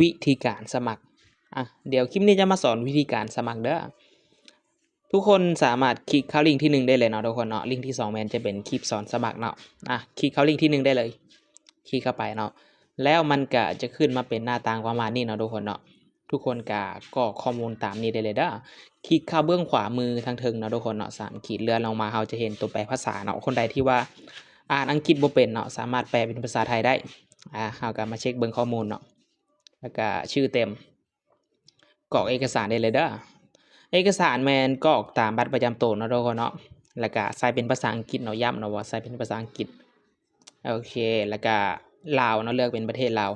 ວິທີການສະໝັກ. ອ່ະ ດຽວຄລິບນີ້ຈະມາສອນວິທີການສະໝັກເດີ້. ທຸກຄົນສາມາດຄລິກເຂົ້າລິ້ງທີໜຶ່ງໄດ້ເລີຍເນາະທຸກຄົນເນາະ. ລິ້ງທີສອງແມ່ນຈະເປັນຄລິບສອນສະໝັກເນາະ. ອ່ະ ຄລິກເຂົ້າລິ້ງທີໜຶ່ງໄດ້ເລີຍ. ຄລິກເຂົ້າໄປເນາະ. ແລ້ວມັນກະຈະຂຶ້ນມາເປັນໜ້າຕ່າງປະມານນີ້ເນາະທຸກຄົນເນາະ. ທຸກຄົນກະກອກຂໍ້ມູນຕາມນີ້ໄດ້ເລີຍເດີ້. ຄລິກເຂົ້າເບື້ອງຂວາມືທາງເທິງເນາະທຸກຄົນເນາະ. ສາມຂີດເລື່ອນລົງມາ ເຮົາຈະເຫັນຕົວແປພາສາເນາະ. ຄົນໃດທີ່ວ່າອ່ານອັງກິດບໍ່ເປັນເນາະ ສາມາດແປເປັນພາສາໄທໄດ້. ອ່າ ເຮົາກະມາເຊັກເບິ່ງຂໍ້ມູນເນາະ. ແລ້ວກະຊື່ເຕັມ. ກອກເອກະສານໄດ້ເລີຍເດີ້. ເອກະສານແມ່ນກອກຕາມບັດປະຈຳໂຕເນາະທຸກຄົນເນາະ. ແລ້ວກະໃສ່ເປັນພາສາອັງກິດເນາະ, ຢ້ຳເນາະວ່າໃສ່ເປັນພາສາອັງກິດ. ໂອເຄ ແລ້ວກະລາວເນາະ, ເລືອກເປັນປະເທດລາວ.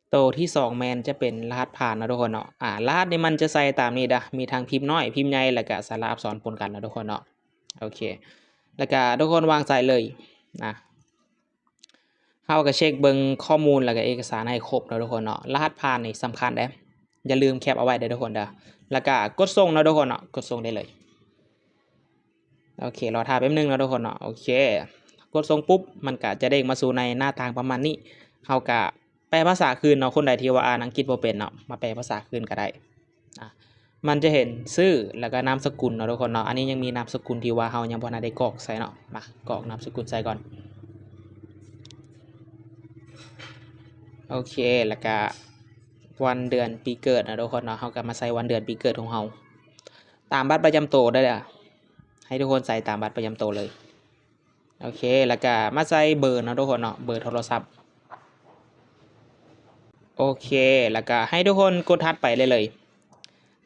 ໂຕທີສອງແມ່ນຈະເປັນລະຫັດຜ່ານເນາະທຸກຄົນເນາະ. ອາ ລະຫັດນີ້ມັນຈະໃສ່ຕາມນີ້ເດີ້, ມີທັງພິມນ້ອຍ, ພິມໃຫຍ່ ແລ້ວກະສະຫຼະອັກສອນປົນກັນເນາະທຸກຄົນເນາະ. ໂອເຄ ແລ້ວກະທຸກຄົນວາງໃສ່ເລີຍນະ. ເຮົາກະເຊັກເບິ່ງຂໍ້ມູນ ແລ້ວກະເອກະສານໃຫ້ຄົບເນາະທຸກຄົນເນາະ. ລະຫັດຜ່ານນີ້ສຳຄັນເດ້, ຢ່າລືມແຄັບເອົາໄວ້ເດີ້ທຸກຄົນເດີ້. ແລ້ວກະກົດສົ່ງເນາະທຸກຄົນເນາະ, ກົດສົ່ງໄດ້ເລີຍ. ໂອເຄ ລໍຖ້າແປັບໜຶ່ງເນາະທຸກຄົນເນາະ. ໂອເຄ ກົດສົ່ງປຸບ ມັນກະຈະເດ້ງມາສູ່ໃນໜ້າຕ່າງປະມານນີ້. ເຮົາກະແປພາສາຄືນເນາະ, ຄົນໃດທີ່ວ່າອ່ານອັງກິດບໍ່ເປັນເນາະ ມາແປພາສາຄືນກະໄດ້. ອ່າ ມັນຈະເຫັນຊື່ ແລ້ວກະນາມສະກຸນເນາະທຸກຄົນເນາະ. ອັນນີ້ຍັງມີນາມສະກຸນທີ່ວ່າເຮົາຍັງບໍ່ທັນໄດ້ກອກໃສ່ເນາະ. ມາກອກນາມສະກຸນໃສ່ກ່ອນ. ໂອເຄ ແລ້ວກະວັນເດືອນປີເກີດເນາະທຸກຄົນເນາະ. ເຮົາກະມາໃສ່ວັນເດືອນປີເກີດຂອງເຮົາ ຕາມບັດປະຈຳໂຕໄດ້ເດີ້. ໃຫ້ທຸກຄົນໃສ່ຕາມບັດປະຈຳໂຕເລີຍ. ໂອເຄ ແລ້ວກະມາໃສ່ເບີເນາະທຸກຄົນເນາະ, ເບີໂທລະສັບ. ໂອເຄ ແລ້ວກະໃຫ້ທຸກຄົນກົດຖັດໄປໄດ້ເລີຍ.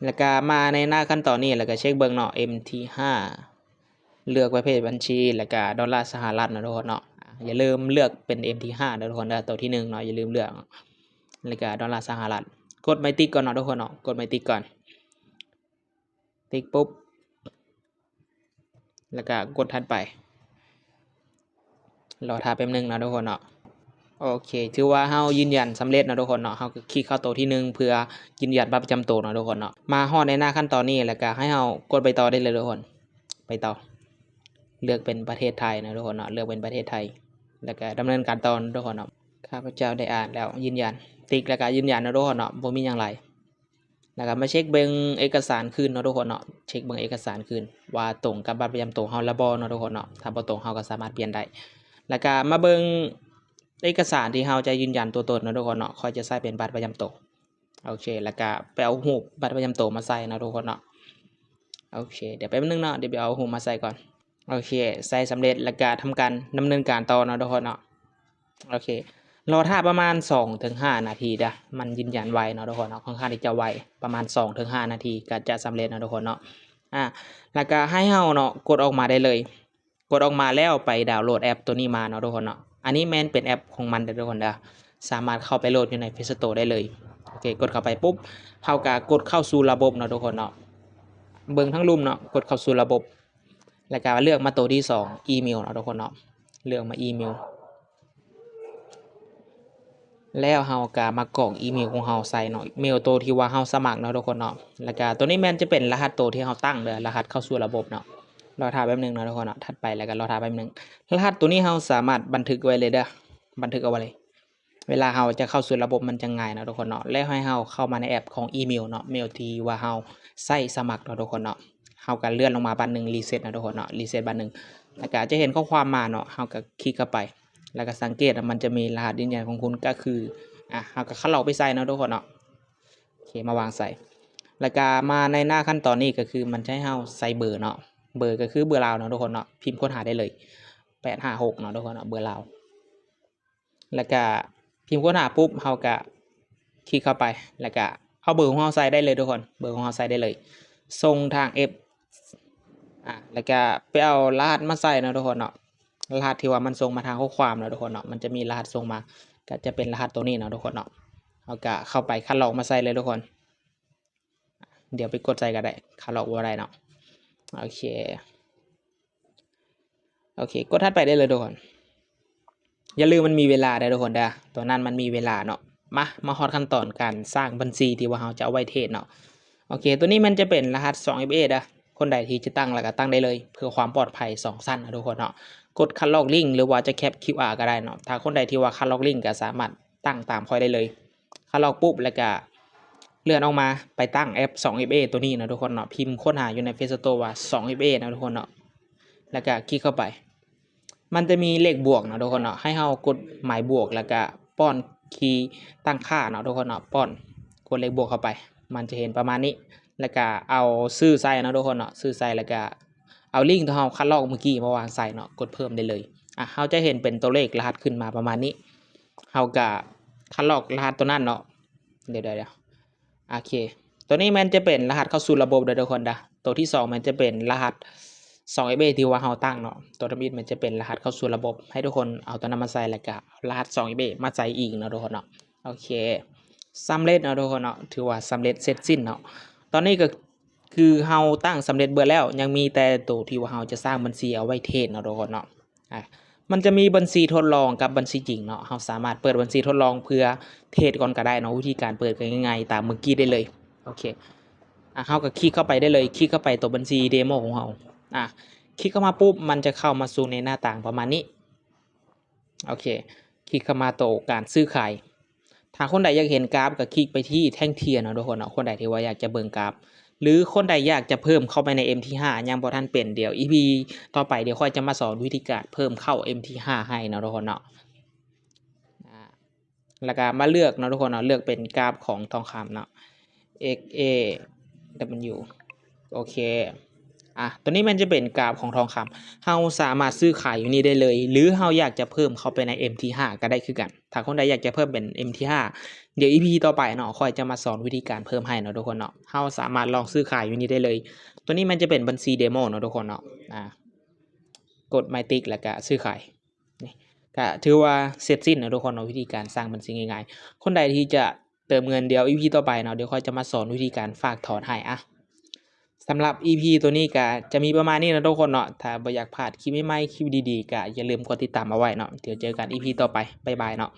ແລ້ວກະມາໃນໜ້າຂັ້ນຕອນນີ້ ແລ້ວກະເຊັກເບິ່ງເນາະ ເອັມທີຫ້າ ເລືອກປະເພດບັນຊີ ແລ້ວກະໂດລາສະຫະລັດເນາະທຸກຄົນເນາະ. ຢ່າລືມເລືອກເປັນເອັມທີຫ້າເດີ້ທຸກຄົນເດີ້, ໂຕທີໜຶ່ງເນາະ ຢ່າລືມເລືອກ. ແລ້ວກະໂດລາສະຫະລັດ, ກົດໄມຕິກກ່ອນເນາະທຸກຄົນເນາະ, ກົດໄມຕິກກ່ອນ. ຕິກປຸບ ແລ້ວກະກົດຖັດໄປ. ລໍຖ້າແປັບໜຶ່ງເນາະທຸກຄົນເນາະ. ໂອເຄ ຖືວ່າເຮົາຢືນຢັນສຳເລັດເນາະທຸກຄົນເນາະ. ເຮົາກະຄລິກເຂົ້າໂຕທີໜຶ່ງເພື່ອຢືນຢັນບັດປະຈຳໂຕເນາະທຸກຄົນເນາະ. ມາຮອດໃນໜ້າຂັ້ນຕອນນີ້ ແລ້ວກະໃຫ້ເຮົາກົດໄປຕໍ່ໄດ້ເລີຍທຸກຄົນ. ໄປຕໍ່ ເລືອກເປັນປະເທດໄທເນາະທຸກຄົນເນາະ, ເລືອກເປັນປະເທດໄທ ແລ້ວກະດຳເນີນການຕໍ່ເນາະທຸກຄົນເນາະ. ຂ້າພະເຈົ້າໄດ້ອ່ານແລ້ວ ຢືນຢັນ. ຕິກແລ້ວກະຢືນຢັນເນາະທຸກຄົນເນາະ, ບໍ່ມີຫຍັງຫຼາຍ. ແລ້ວກະມາເຊັກເບິ່ງເອກະສານຄືນເນາະທຸກຄົນເນາະ, ເຊັກເບິ່ງເອກະສານຄືນວ່າຕົງກັບບັດປະຈຳໂຕເຮົາແລ້ວບໍ່ເນາະທຸກຄົນເນາະ. ຖ້າບໍ່ຕົງ ເຮົາກະສາມາດປ່ຽນໄດ້. ແລ້ວກະມາເບິ່ງເອກະສານທີ່ເຮົາຈະຢືນຢັນຕົວຕົນເນາະທຸກຄົນເນາະ. ຂ້ອຍຈະໃຊ້ເປັນບັດປະຈຳໂຕ. ໂອເຄ ແລ້ວກະໄປເອົາຮູບບັດປະຈຳໂຕມາໃສ່ເນາະທຸກຄົນເນາະ. ໂອເຄ ດຽວແປັບໜຶ່ງເນາະ, ດຽວໄປເອົາຮູບມາໃສ່ກ່ອນ. ໂອເຄ ໃສ່ສຳເລັດ ແລ້ວກະທຳການດຳເນີນການຕໍ່ເນາະທຸກຄົນເນາະ. ໂອເຄ ລໍຖ້າປະມານສອງເຖິງຫ້ານາທີເດີ້, ມັນຢືນຢັນໄວເນາະທຸກຄົນເນາະ, ຄ່ອນຂ້າງທີ່ຈະໄວ ປະມານສອງເຖິງຫ້ານາທີກະຈະສຳເລັດເນາະທຸກຄົນເນາະ. ອາ ແລ້ວກະໃຫ້ເຮົາເນາະ ກົດອອກມາໄດ້ເລີຍ, ກົດອອກມາແລ້ວໄປດາວໂຫຼດແອັບໂຕນີ້ມາເນາະທຸກຄົນເນາະ. ອັນນີ້ແມ່ນເປັນແອັບຂອງມັນເດີ້ທຸກຄົນເດີ້, ສາມາດເຂົ້າໄປໂຫຼດຢູ່ໃນ Play Store ໄດ້ເລີຍ. ໂອເຄ ກົດເຂົ້າໄປປຸບ ເຮົາກະກົດເຂົ້າສູ່ລະບົບເນາະທຸກຄົນເນາະ. ເບິ່ງທາງລຸ່ມເນາະ, ກົດເຂົ້າສູ່ລະບົບ ແລ້ວກະເລືອກມາໂຕທີສອງ ອີເມວເນາະທຸກຄົນເນາະ, ເລືອກມາອີເມວ ແລ້ວເຮົາກະມາກອກອີເມວຂອງເຮົາໃສ່ເນາະ, ອີເມວໂຕທີ່ວ່າເຮົາສະໝັກເນາະທຸກຄົນເນາະ. ແລ້ວກະໂຕນີ້ແມ່ນຈະເປັນລະຫັດໂຕທີ່ເຮົາຕັ້ງເດີ້, ລະຫັດເຂົ້າສູ່ລະບົບເນາະ. ລໍຖ້າແປັບໜຶ່ງເນາະທຸກຄົນເນາະ, ຖັດໄປ ແລ້ວກະລໍຖ້າແປັບໜຶ່ງ. ລະຫັດໂຕນີ້ເຮົາສາມາດບັນທຶກໄວ້ເລີຍເດີ້, ບັນທຶກເອົາໄວ້ເລີຍ. ເວລາເຮົາຈະເຂົ້າສູ່ລະບົບມັນຈະງ່າຍເນາະທຸກຄົນເນາະ. ແລ້ວໃຫ້ເຮົາເຂົ້າມາໃນແອັບຂອງອີເມວເນາະ, ເມວທີ່ວ່າເຮົາໃຊ້ສະໝັກເນາະທຸກຄົນເນາະ. ເຮົາກະເລື່ອນລົງມາບັດໜຶ່ງ ຣີເຊັດເນາະທຸກຄົນເນາະ, ຣີເຊັດບັດໜຶ່ງ ແລ້ວກະຈະເຫັນຂໍ້ຄວາມມາເນາະ. ເຮົາກະຄລິກເຂົ້າໄປ ແລ້ວກະສັງເກດວ່າມັນຈະມີລະຫັດຢືນຢັນຂອງຄຸນ ກະຄື ອາ ເຮົາກະຄັດລອກໄປໃສ່ເນາະທຸກຄົນເນາະ. ໂອເຄ ມາວາງໃສ່ ແລ້ວກະມາໃນໜ້າຂັ້ນຕອນນີ້ ກະຄືມັນຈະໃຫ້ເຮົາໃສ່ເບີເນາະ, ເບີກະຄືເບີລາວເນາະທຸກຄົນເນາະ. ພິມຄົ້ນຫາໄດ້ເລີຍ ແປດຫ້າຫົກເນາະທຸກຄົນເນາະ, ເບີລາວ. ແລ້ວກະພິມຄົ້ນຫາປຸບ ເຮົາກະຄລິກເຂົ້າໄປ ແລ້ວກະເອົາເບີຂອງເຮົາໃສ່ໄດ້ເລີຍທຸກຄົນ, ເບີຂອງເຮົາໃສ່ໄດ້ເລີຍ. ສົ່ງທາງແອັບ ອາ ແລ້ວກະໄປເອົາລະຫັດມາໃສ່ເນາະທຸກຄົນເນາະ, ລະຫັດທີ່ວ່າມັນສົ່ງມາທາງຂໍ້ຄວາມເນາະທຸກຄົນເນາະ. ມັນຈະມີລະຫັດສົ່ງມາ ກະຈະເປັນລະຫັດໂຕນີ້ເນາະທຸກຄົນເນາະ. ເຮົາກະເຂົ້າໄປຄັດລອກມາໃສ່ເລີຍທຸກຄົນ. ດຽວໄປກົດໃສ່ກະໄດ້, ຄັດລອກບໍ່ໄດ້ເນາະ. ໂອເຄ ໂອເຄ ກົດຖັດໄປໄດ້ເລີຍທຸກຄົນ. ຢ່າລືມມັນມີເວລາເດີ້ທຸກຄົນເດີ້, ໂຕນັ້ນມັນມີເວລາເນາະ. ມາ ມາຮອດຂັ້ນຕອນການສ້າງບັນຊີທີ່ວ່າເຮົາຈະເອົາໄວ້ເທຣດເນາະ. ໂອເຄ ໂຕນີ້ມັນຈະເປັນລະຫັດສອງເອັຟເອເດີ້, ຄົນໃດທີ່ຈະຕັ້ງແລ້ວກະຕັ້ງໄດ້ເລີຍ ເພື່ອຄວາມປອດໄພສອງຊັ້ນເນາະທຸກຄົນເນາະ. ກົດຄັດລອກລິ້ງ ຫຼືວ່າຈະແຄັບຄິວອາກະໄດ້ເນາະ. ຖ້າຄົນໃດທີ່ວ່າຄັດລອກລິ້ງກະສາມາດຕັ້ງຕາມຂ້ອຍໄດ້ເລີຍ. ຄັ ຄັດລອກປຸບ ແລ້ວກະເລື່ອນອອກມາໄປຕັ້ງແອັບ ສອງເອັຟເອ ຕົວນີ້ເນາະທຸກຄົນເນາະ. ພິມຄົ້ນຫາຢູ່ໃນ Play Store ວ່າ ສອງເອັຟເອ ເນາະທຸກຄົນເນາະ ແລ້ວກະຄລິກເຂົ້າໄປ. ມັນຈະມີເລກບວກເນາະທຸກຄົນເນາະ ໃຫ້ເຮົາກົດໝາຍບວກ ແລ້ວກະປ້ອນຄີຕັ້ງຄ່າເນາະທຸກຄົນເນາະ ປ້ອນ ກົດເລກບວກເຂົ້າໄປ ມັນຈະເຫັນປະມານນີ້ ແລ້ວກະເອົາຊື່ໃສ່ເນາະທຸກຄົນເນາະ ຊື່ໃສ່ ແລ້ວກະເອົາລິ້ງທີ່ເຮົາຄັດລອກມື້ກີ້ມາວາງໃສ່ເນາະ ກົດເພີ່ມໄດ້ເລີຍ. ອາ ເຮົາຈະເຫັນເປັນຕົວເລກລະຫັດຂຶ້ນມາປະມານນີ້ ເຮົາກະຄັດລອກລະຫັດຕົວນັ້ນເນາະ ດຽວໆໆ ໂອເຄ ຕົວນີ້ແມ່ນຈະເປັນລະຫັດເຂົ້າສູ່ລະບົບເດີທຸກຄົນເດີ. ຕົວທີສອງແມ່ນຈະເປັນລະຫັດ ສອງເອັຟເອ ທີ່ວ່າເຮົາຕັ້ງເນາະ. ຕົວທຳອິດແມ່ນຈະເປັນລະຫັດເຂົ້າສູ່ລະບົບ ໃຫ້ທຸກຄົນເອົາຕົວນັ້ນມາໃສ່ ແລ້ວກະເອົາລະຫັດ ສອງເອັຟເອ ມາໃສ່ອີກເນາະທຸກຄົນເນາະ. ໂອເຄ ສຳເລັດເນາະທຸກຄົນເນາະ ຖືວ່າສຳເລັດເສັດສິ້ນເນາະ. ຕອນນີ້ກໍຄືເຮົາຕັ້ງສຳເລັດເບິດແລ້ວ ຍັງມີແຕ່ໂຕທີ່ວ່າເຮົາຈະສ້າງບັນຊີເອົາໄວ້ເທຣດເນາະທຸກຄົນເນາະ. ອາ ມັນຈະມີບັນຊີທົດລອງກັບບັນຊີຈິງເນາະ. ເຮົາສາມາດເປີດບັນຊີທົດລອງເພື່ອເທຣດກ່ອນກໍໄດ້ເນາະ. ວິທີການເປີດກໍງ່າຍໆ ຕາມເມື່ອກີ້ໄດ້ເລີຍ. ໂອເຄ ອາ ເຮົາກໍຄລິກເຂົ້າໄປໄດ້ເລີຍ ຄລິກເຂົ້າໄປຕົວບັນຊີເດໂມຂອງເຮົາ. ອາ ຄລິກເຂົ້າມາປຸບ ມັນຈະເຂົ້າມາສູ່ໃນໜ້າຕ່າງປະມານນີ້. ໂອເຄ ຄລິກເຂົ້າມາໂຕການຊື້ຂາຍ. ຖ້າຄົນໃດຢາກເຫັນກາຟກໍຄລິກໄປທີ່ແທ່ງທຽນເນາະທຸກຄົນເນາະ ຄົນໃດທີ່ວ່າຢາກຈະເບິ່ງກາຟ ຫຼືຄົນໃດຢາກຈະເພີ່ມເຂົ້າໄປໃນເອັມທີຫ້າ ຍັງບໍ່ທັນເປັນ ດຽວອີພີຕໍ່ໄປ ດຽວຂ້ອຍຈະມາສອນວິທີການເພີ່ມເຂົ້າເອັມທີຫ້າໃຫ້ເນາະທຸກຄົນເນາະ. ອາ ແລ້ວກໍມາເລືອກເນາະທຸກຄົນເນາະ ເລືອກເປັນກາຟຂອງທອງຄຳເນາະ ເອັກເອດັບເບິນຢູ ໂອເຄ ອາ ຕົວນີ້ແມ່ນຈະເປັນກາຟຂອງທອງຄຳ ເຮົາສາມາດຊື້ຂາຍຢູ່ນີ້ໄດ້ເລີຍ ຫຼືເຮົາຢາກຈະເພີ່ມເຂົ້າໄປໃນເອັມທີຫ້າກໍໄດ້ຄືກັນ. ຖ້າຄົນໃດຢາກຈະເພີ່ມເປັນເອັມທີຫ້າ ດຽວອີພີຕໍ່ໄປເນາະ ຂ້ອຍຈະມາສອນວິທີການເພີ່ມໃຫ້ເນາະທຸກຄົນເນາະ. ເຮົາສາມາດລອງຊື້ຂາຍຢູ່ນີ້ໄດ້ເລີຍ. ຕົວນີ້ແມ່ນຈະເປັນບັນຊີເດໂມເນາະທຸກຄົນເນາະ. ອາ ກົດໄມຕິກ ແລ້ວກະຊື້ຂາຍ. ນີ້ກະຖືວ່າເສັດສິ້ນເນາະທຸກຄົນເນາະ ວິທີການສ້າງບັນຊີງ່າຍໆ. ຄົນໃດທີ່ຈະເຕີມເງິນ ດຽວອີພີຕໍ່ໄປເນາະ ດຽວຂ້ອຍຈະມາສອນວິທີການຝາກຖອນໃຫ້. ອາ ສຳລັບອີພີຕົວນີ້ກະຈະມີປະມານນີ້ເນາະທຸກຄົນເນາະ. ຖ້າບໍ່ຢາກພາດຄລິບໃໝ່ໆ ຄລິບດີໆ ກະຢ່າລືມກົດຕິດຕາມເອົາໄວ້ເນາະ. ດຽວເຈີກັນອີພີຕໍ່ໄປ ບາຍບາຍເນາະ.